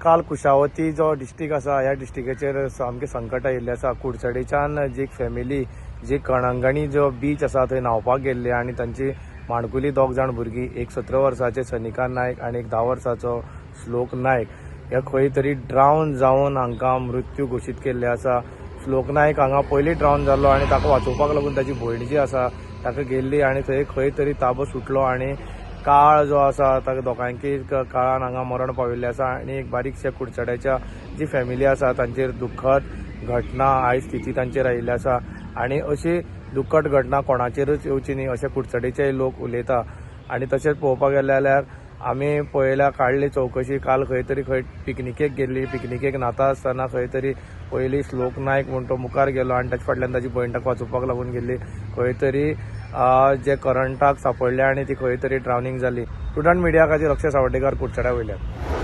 काल कुशावती जो डिस्ट्रिक्ट आसा ह्या डिस्ट्रिक्टाचेर सामकें संकट आयिल्लें आसा. कुडचडेच्यान जी एक फॅमिली जी कणंगणी जो बीच आसा थंय न्हांवपाक गेल्ली आनी तांची माणकुली 2 जाण भुरगीं, एक 17 वर्साचे सनिका नायक आनी एक 10 वर्साचो श्लोक नायक, हे खंय तरी ड्रावन जावन हांकां मृत्यू घोशीत केल्ले आसा. श्लोक नायक हांगा पयलीं ड्रावन जाल्लो आनी ताका वाचोवपाक लागून ताची भयण जी आसा ताका गेल्ली आनी थंय खंय तरी ताबो सुटलो आनी काळ जो आसा ताका दोगांयकय काळान हांगा मरण पाविल्लें आसा. आनी एक बारीकशा कुडचड्याच्या जी फॅमिली आसा तांचेर दुख्खद घटना आयज स्थिती तांचेर आयिल्ली आसा आनी अशी दुख्खद घटना कोणाचेरूच येवची न्ही अशें कुडचडेचे लोक उलयता. आनी तशेंच पळोवपाक गेलें जाल्यार आमी पळयल्या काडली चवकशी, काल खंय तरी खंय पिकनिकेक गेल्ली, पिकनिकेक न्हाता आसतना खंय तरी पयलीं श्लोक नायक म्हूण तो मुखार गेलो आनी ताच्या फाटल्यान ताची भयण ताका वाचोवपाक लागून गेल्ली, खंय तरी जे करंटाक सांपडले आनी ती खंय तरी ड्रावनींग जाली. प्रुडंट मिडिया खातीर अक्षय सावर्डेकर, कुडचड्या वयल्यान.